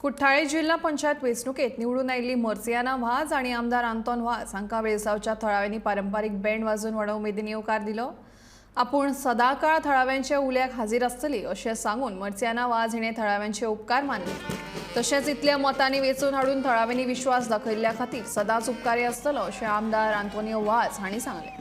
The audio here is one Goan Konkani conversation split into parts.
कुठ्ठाळे जिल्हा पंचायत वेंचणुकेत निवडून आयिल्ली मर्सियाना वाज आनी आमदार आंतोन वाज हांकां वेळसांवच्या थळाव्यांनी पारंपारीक बँड वाजोवन व्हडा उमेदीन येवकार दिलो. आपूण सदांकाळ थळाव्यांच्या उल्याक हाजीर आसतली अशें सांगून मर्सियाना वाज हिणें थळाव्यांचे उपकार मानले. तशेंच इतल्या मतांनी वेंचून हाडून थळाव्यांनी विश्वास दाखयल्ल्या खातीर सदांच उपकारी आसतलो अशें आमदार आंतोनियो वाज हांणी सांगलें.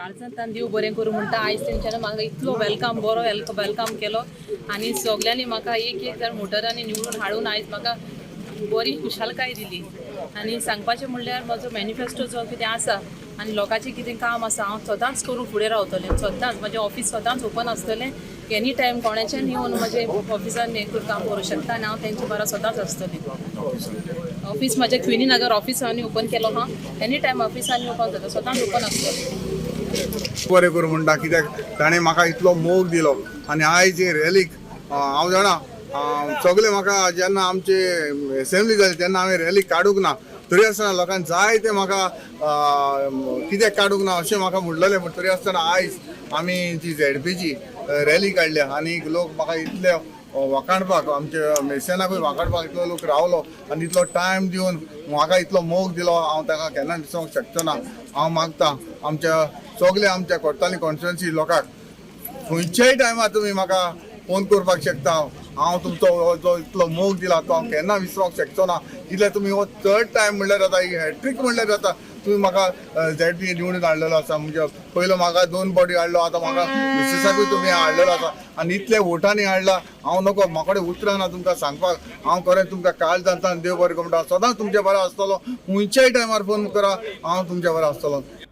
काळजांतल्यान देव बरें करूं म्हणटा. आयज तेंच्यांनी म्हाका इतलो welcome, बरो welcome केलो आनी सगल्यांनी म्हाका एक एक जाण मोटरांनी निवडून हाडून आयज म्हाका बरी खुशालकाय दिली. आनी सांगपाचें म्हणल्यार म्हजो मॅनिफेस्टो जो कितें आसा आनी लोकांचें कितें काम आसा हांव सदांच करूंक फुडें रावतलें. सदांच म्हजें ऑफीस सदांच ओपन आसतलें. एनी टायम कोणाच्यान येवन म्हजें ऑफिसान हें करून काम करूं शकता आनी हांव तेंचे बरा सदांच आसतलें. ऑफीस म्हजें क्विनी नगर ऑफिस हांवें ओपन केलो आहा. एनी टायम ऑफिसान ओपन जाता, सदांच ओपन आसतलें. बरें करूं म्हणटा, कित्याक ताणें म्हाका इतलो मोग दिलो. आनी आयज हे रॅलीक हांव जाणा सगळे म्हाका जेन्ना आमची एसेंब्ली जाली तेन्ना हांवें रॅली काडूंक ना, तरी आसतना लोकांक जाय ते म्हाका कित्याक काडूंक ना अशें म्हाका म्हणलेलें. पूण तरी आसतना आयज आमी जी झेडपीची रॅली काडल्या आनी लोक म्हाका इतले वाखाणपाक, आमच्या मेसेनाकूय वाखाणपाक इतलो लोक रावलो आनी इतलो टायम दिवन म्हाका इतलो मोग दिलो, हांव ताका केन्ना विसरोंक शकचो ना. हांव मागता आमच्या सगल्या आमच्या कोट्टाली कॉन्स्टिट्युएन्सी लोकांक, खंयच्याय टायमार तुमी म्हाका फोन करपाक शकता. हांव तुमचो हो जो इतलो मोग दिला तो हांव केन्ना विसरोंक शकचो ना. कित्याक तुमी हो थर्ड टायम म्हणल्यार जाता, ही हॅट्रीक म्हणल्यार जाता, तुमी म्हाका झेडपी निवडून हाडलेलो आसा. म्हणजे पयलो म्हाका 2 फावटी हाडलो, आतां म्हाका मिसेसाकूय तुमी हाडलेलो आसा आनी इतले वोटांनी हाडला. हांव नको, म्हाका कडेन उतरां ना तुमकां सांगपाक. हांव खरें तुमकां काळजांतल्यान देव बरें करूं म्हणटा, सदांच तुमचे बरो आसतलो. खंयच्याय टायमार फोन करा, हांव तुमचे बरो आसतलो.